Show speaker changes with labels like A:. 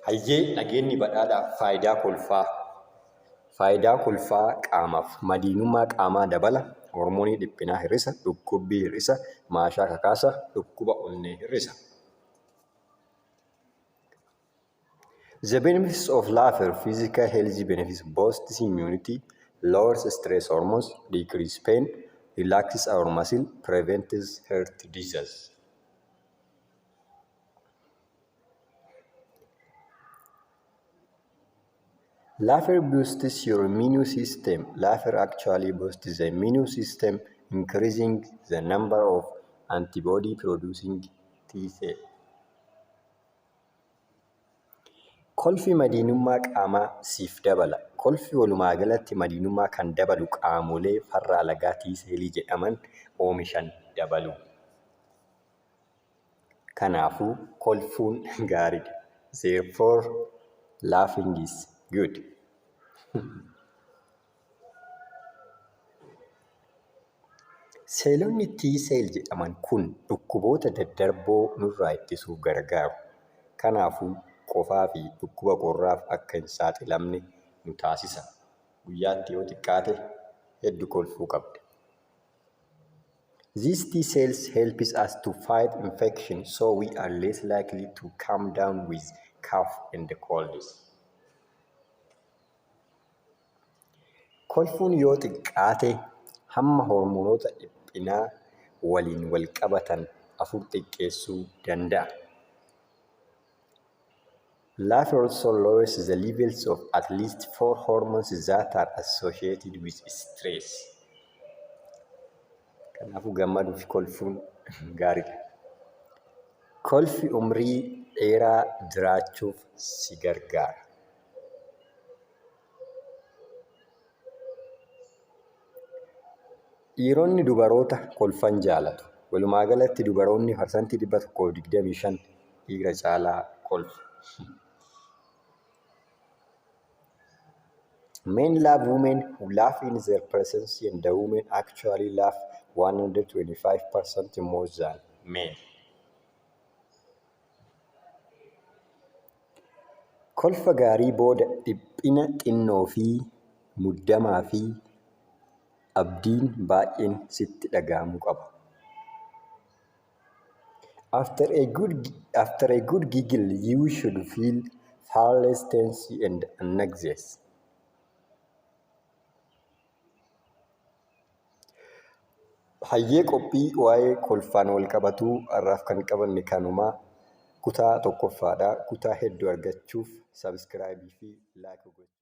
A: Hayyee nageenyi badhaadhaa faayidaa kolfaa. Faayidaa kolfaa qaamaaf madiinummaa qaamaa dabala, hormoonii dhiphinaa hir'isa, dhukkubbii hir'isa, maashaa kakaasa, dhukkuba onnee hir'isa. The benefits of laughter, physical health benefits, boosts immunity, lowers stress hormones, decrease pain, relaxes our muscle, prevents heart disease. Laughter boosts your immune system. Laughter actually boosts the immune system, increasing the number of antibody producing T cells. Kolfi madiinummaa qaamaa siif dabala. Kolfi walumaagalatti madiinummaa kan dabalu qaamolee farra alagaa T-seelii jedhaman oomishan dabalu. Kanaafuu kolfuun gaariidha. Therefore, laughing is good. Seelonni T-cell jedhaman kun dhukkuboota daddarboo nurraa ittisuuf gargaaru. Kanaafuu qofaa fi dhukkuba qorraaf akka hin saaxilamne nu taasisa. Guyyaatti yoo xiqqaate heddu kolfuu qabda. These T cells helps us to fight infection so we are less likely to come down with cough and colds. Kolfuun yoo xiqqaate hamma hormoonota dhiphinaa waliin walqabatan 4 xiqqeessuu danda'a. Laughter also lowers the levels of at least four hormones that are associated with stress. Kanaafuu gammaduu fi kolfuun gaariidha. Kolfi umrii dheeraa jiraachuuf si gargaara. Dhiironni dubaroota kolfan jaalatu. Walumaagalatti dubaroonni parsantii 125 dhiira caalaa kolfu. Men love women who laugh in their presence and the women actually laugh 125% more than men. Kolfa gaarii booda dhiphina xinnoo fi muddamaa fi abdiin baay'een sitti dhaga'amuu qaba. After a good, after a good giggle, you should feel far less tense and anxious. Hayyee qophii waa'ee kolfaan wal qabatuu har'aaf kan qabanne kanuma kutaa tokkoffaadha. Kutaa hedduu argachuuf subscribe fi like gochuu.